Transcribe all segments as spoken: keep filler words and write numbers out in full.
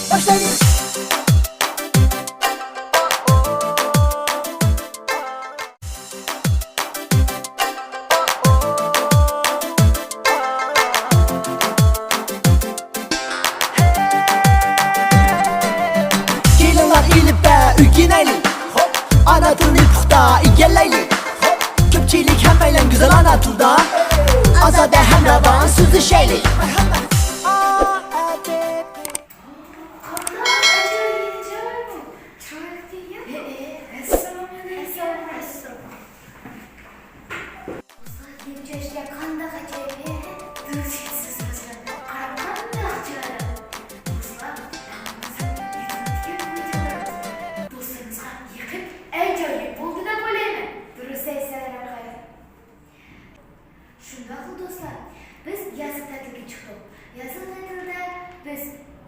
باشلايمىز. كېلىڭلار ئېلىپبە ئۆگىنەيلى. ئانا تىلنى پۇختا ئىگىلەيلى. كۆپچىلىك ھەممەيلەن گۈزەل ئانا تىلدا. ئازادە ھەم راۋان سۆزلىشەيلى. دوستلار، گەپ چېلىشكە قانداق ئاجايىپ ھەي! دۇرۇس ئېيتىسىز دوستلار. قاراڭ قانداق چىرايلىق. دوستلار، مەن ھازىر يۈتۈنۈپ كەتكەن ۋىدىيولىرىڭىزنى دوستلىرىڭىزغا يېقىپ ئاجايىپ بولدى دەپ ئويلايمەن. دۇرۇس ئېيتىسەن ھەرقايسى. شۇنداقلا دوستلار، بىز يازلىق تەتىلگە چىقتۇق. يازلىق تەتىلدە بىز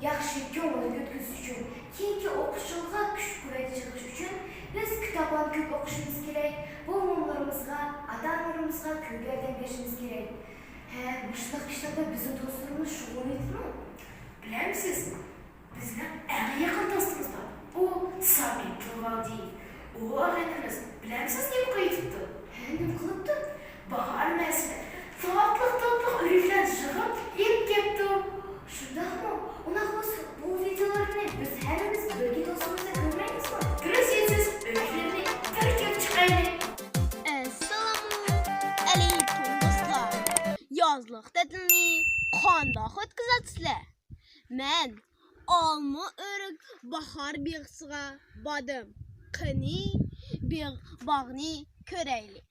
ياخشى كۆڭۈل ئۆتكۈزۈش ئۈچۈن، كېيىنكى ئوقۇش يولىغا كۈچ-قۇۋۋەت يىغىش ئۈچۈن بىز كىتابلارنى كۆپ ئوقۇشىمىز كېرەك، بوۋاملىرىمىزغا، ئاتا-ئانىلىرىمىزغا كۆپ ياردەم بېرىشىمىز كېرەك. ھە، مۇشۇنداق ئىشلاردا بىزنىڭ دوستلىرىمىز شۇغۇللىنىۋېتىدۇ. بىلەمسىز، بىزنىڭ ئەڭ يېقىن دوستىمىز بار. ئۇ سابىت رىۋالدىيېۋ. ئۇ ئاغىنىمىز، بىلەمسىز نېمە قىلىۋېتىپتۇ؟ ھە، نېمە قىلىپتۇ؟ باھار مەسىلە، تاتلىق-تاتلىق ئۆرۈكلەر يىغىپ ئېلىپ كەپتۇ. شۇنداقمۇ؟ ئۇنداق بولسا، بۇ ۋىدىيولارنى بىز ھەممىمىز بىرگە دوستىمىزدا كۆرمەيمىزمۇ؟ دۇرۇس ئېيتىسىز، ئۆرۈكلەرنى بىر كۆرۈپ چىقايلى. ئەسسالامۇ ئەلەيكۇم دوستلار. يازلىق تەتىلنى قانداق ئۆتكۈزەتسىلەر؟ مەن ئالما ئۆرۈك باھار بېغىسىغا باردىم. قېنى، بېغ-، باغنى كۆرەيلى.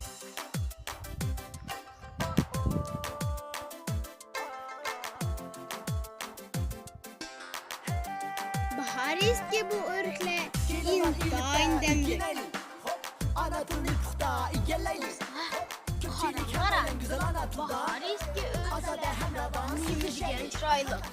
باھار ئېيتتى بۇ ئۆرۈكلەر ئىنتايىن دەملىك. ئانا تىلنى پۇختا ئىگىلەيلى. قاراڭلار، باھار ئېيتتى ئۆرۈكلەر نېمە دېگەن چىرايلىق.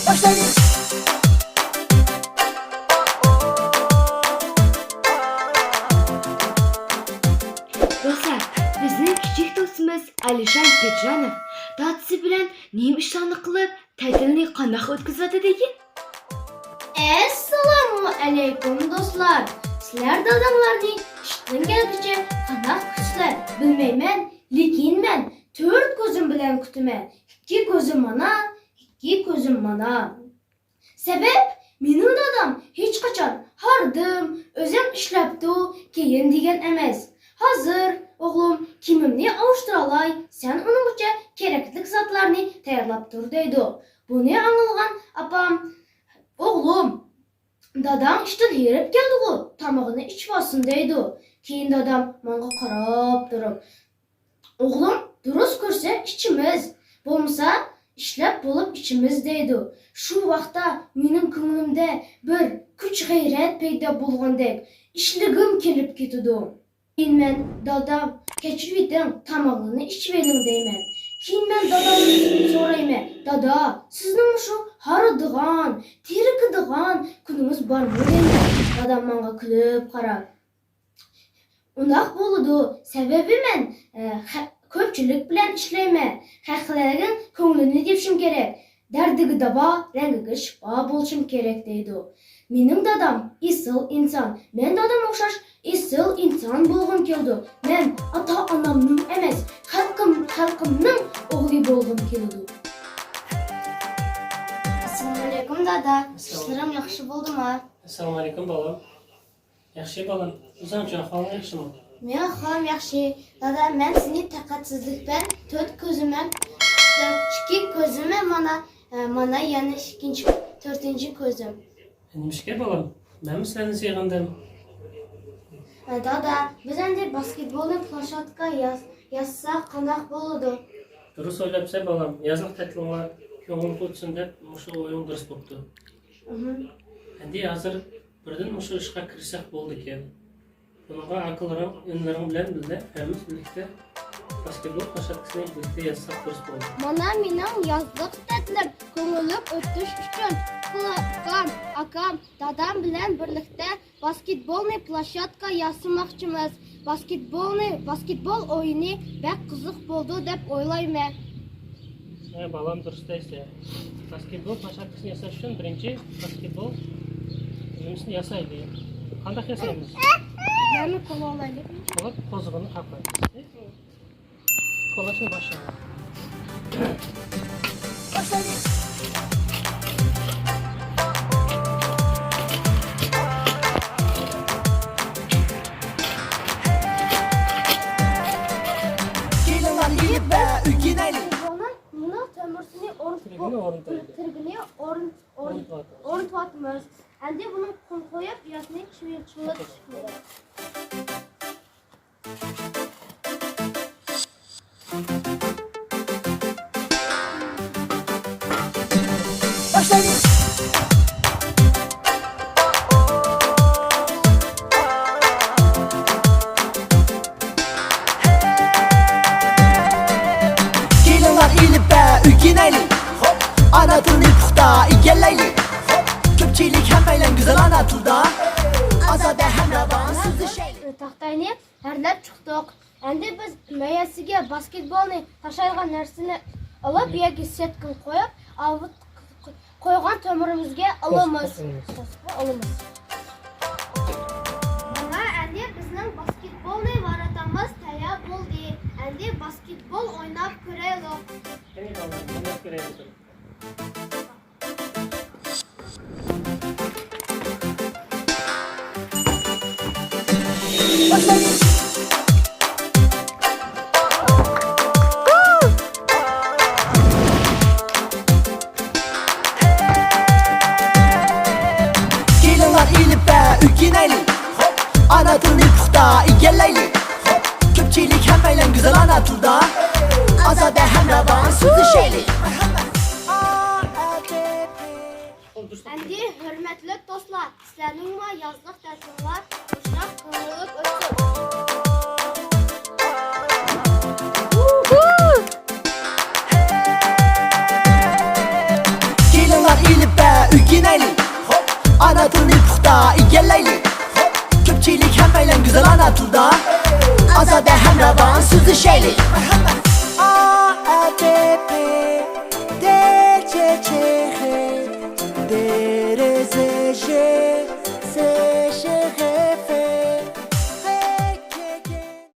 باشلايمىز. دوستلار، بىزنىڭ كىچىك دوستىمىز ئالىشان پېچانوف دادىسى بىلەن نېمە ئىشلارنى قىلىپ، تەتىلنى قانداق ئۆتكۈزۈۋاتىدىكىن؟ ئەسسالامۇ ئەلەيكۇم دوستلار! سىلەر داداڭلارنى ئىشتىن كەلگۈچە قانداق كۈتىسىلەر بىلمەيمەن، لېكىن مەن تۆت كۆزۈم بىلەن كۈتىمەن. ئىككى كۆزۈم مانا، ئىككى كۆزۈم مانا. سەۋەب، مېنىڭ دادام ھېچقاچان «ھاردىم، ئۆزۈڭ ئىشلەپتۇ، كىيىن» دېگەن ئەمەس. «ھازىر، ئوغلۇم، كىيىمىمنى ئاۋۇشتۇرالاي، سەن ئۇنىڭغىچە كېرەكلىك زاتلارنى تەييارلاپ تۇر» دەيدۇ. بۇنى ئاڭلىغان ئاپام، «ئوغلۇم، داداڭ ئىشتىن ھېرىپ كەلدىغۇ، تامىقىنى ئىچىۋالسۇن» دەيدۇ. كېيىن دادام ماڭا قاراپ تۇرۇپ، «ئوغلۇم، دۇرۇس كۆرسە ئىچىمىز، بولمىسا ئىشلەپ بولۇپ ئىچىمىز» دەيدۇ. شۇ ۋاقىتتا مېنىڭ كۆڭلۈمدە بىر كۈچ-غەيرەت پەيدا بولغاندەك، ئىشلىگۈم كېلىپ كېتىدۇ. كېيىن مەن، «دادام، كەچۈرۈۋېتىڭ، تامىقىڭنى ئىچىۋېلىڭ» دەيمەن. كېيىن مەن دادامدىن سورايمەن، «دادا، سىزنىڭ مۇشۇ ھارىدىغان، تېرىكىدىغان كۈنىڭىز بارمۇ؟» دەيمەن. دادام ماڭا كۈلۈپ قاراپ، «ئۇنداق بولىدۇ، سەۋەبى مەن، ئە، خە-، كۆپچىلىك بىلەن ئىشلەيمەن، خەقلەرنىڭ كۆڭلىنى تېپىشىم كېرەك، دەردىگە داۋا، رەڭگىگە شىپا بولۇشۇم كېرەك» دەيدۇ. مېنىڭ دادام ئېسىل ئىنسان، مەن دادامغا ئوخشاش ئېسىل ئىنسان بولغۇم كېلىدۇ. مەن ئاتا-ئانامنىڭ ئەمەس، خەلقىم-، خەلقىمنىڭ ئوغلى بولغۇم كېلىدۇ. ئەسسالامۇئەلەيكۇم دادا، ئەسسالام. ئىشلىرىڭ ياخشى بولدىما؟ ئەسسالامۇئەلەيكۇم بالام. ياخشى بالام، ئۆزۈڭچۇ، ئەھۋالىڭ ياخشىمۇ؟ مېنىڭ ئەھۋالىم ياخشى. دادا، مەن سېنى تاقەتسىزلىك بىلەن تۆت كۆزۈم بىلەن كۈتتۈم. ئىككى كۆزۈم بىلەن مانا، ئە، مانا يەنە ئىككىنچى، تۆتىنچى كۆزۈم. نېمىشقا بالام؟ مەنمۇ سىلەرنى سېغىندىم. ئە، دادا، بىز ئەمدى باسكېتبولنى پلاشاتكا ياز-، يازساق قانداق بولىدۇ؟ دۇرۇس ئويلاپسەن بالام، يازلىق تەتىلىڭلار كۆڭۈل قوچسۇن دەپ مۇشۇ ئويۇڭ دۇرۇس بوپتۇ. ئەمدى ھازىر بىردىن مۇشۇ ئىشقا كىرىشسەك بولىدىكەن. بۇنىڭغا ئاكىلىرىڭ، ئىنىلىرىڭ بىلەن بىللە ھەممىمىز بىرلىكتە باسكېتبول پلاشاتكىسىنى بىرلىكتە ياسىساق دۇرۇس بولىدۇ. مانا مېنىڭ يازلىق تەتىلىم. كۆڭۈللۈك ئۆتۈش ئۈچۈن ئۇكام، ئاكام، دادام بىلەن بىرلىكتە باسكېتبولنى پلاشاتكا ياسىماقچىمىز. باسكېتبولنى، باسكېتبول ئويۇنى بەك قىزىق بولىدۇ دەپ ئويلايمەن. ھە، بالام، دۇرۇس دەيسەن. باسكېتبول پلاشاتكىسىنى ياساش ئۈچۈن بىرىنچى باسكېتبول نېمىسىنى ياسايلى. قانداق ياسايمىز؟ يەنە كولا ئالايلى. كولا قوزغىنى قاپلايمىز. كولاشنى باشلايلى. كېلىڭلار، ئېلىپ ئۆگىنەيلى. بۇنىڭ، بۇنىڭ تۆمۈرسىنى ئورنىتىپ، تىرىگىنى ئورنىتايلى. تىرىگىنى ئورن-، ئورن-، ئورنىتىۋاتىمىز. ئورنىتىۋاتىمىز. ئەمدى بۇنى قويۇپ، ياسىنى چىڭ-، چىڭىتىش كېرەك. باشلايلى. كېلىڭلار، ئېلىپبە ئۆگىنەيلى. ئانا تىلنى پۇختا ئىگىلەيلى. كۆپچىلىك ھەممەيلەن گۈزەل ئانا تىلدا ئازادە ھەم راۋان سۆزلىشەيلى. تاختاينى ھەرلەپ چىقتۇق. ئەمدى بىز مەيەسىگە باسكېتبولنى تاشلايدىغان نەرسىنى ئېلىپ ياكى سېتكىنى قويۇپ، ئاۋۇت قويغان تۆمۈرىمىزگە ئالىمىز. قوزغىپ ئالىمىز. مانا ئەمدى بىزنىڭ باسكېتبولنى ۋاراتامىز تەييار بولدى. ئەمدى باسكېتبول ئويناپ كۆرەيلى. قېنى بالىلار، ئويناپ كۆرەيلى. كېلىڭلار، ئېلىپبە ئۆگىنەيلى. ئانا تىلنى پۇختا ئىگىلەيلى. كۆپچىلىك ھەممەيلەن گۈزەل ئانا تىلدا ئازادە ھەم راۋان سۆزلىشەيلى. ئەمدى ھۆرمەتلىك دوستلار، سىلەرنىڭمۇ يازلىق تەتىلىڭلار مۇشۇنداق كۆڭۈللۈك ئۆتسۇن. كېلىڭلار، ئېلىپبە ئۆگىنەيلى. ئانا تىلنى پۇختا ئىگىلەيلى. كۆپچىلىك ھەممەيلەن گۈزەل ئانا تىلدا ئازادە ھەم راۋان سۆزلىشەيلى.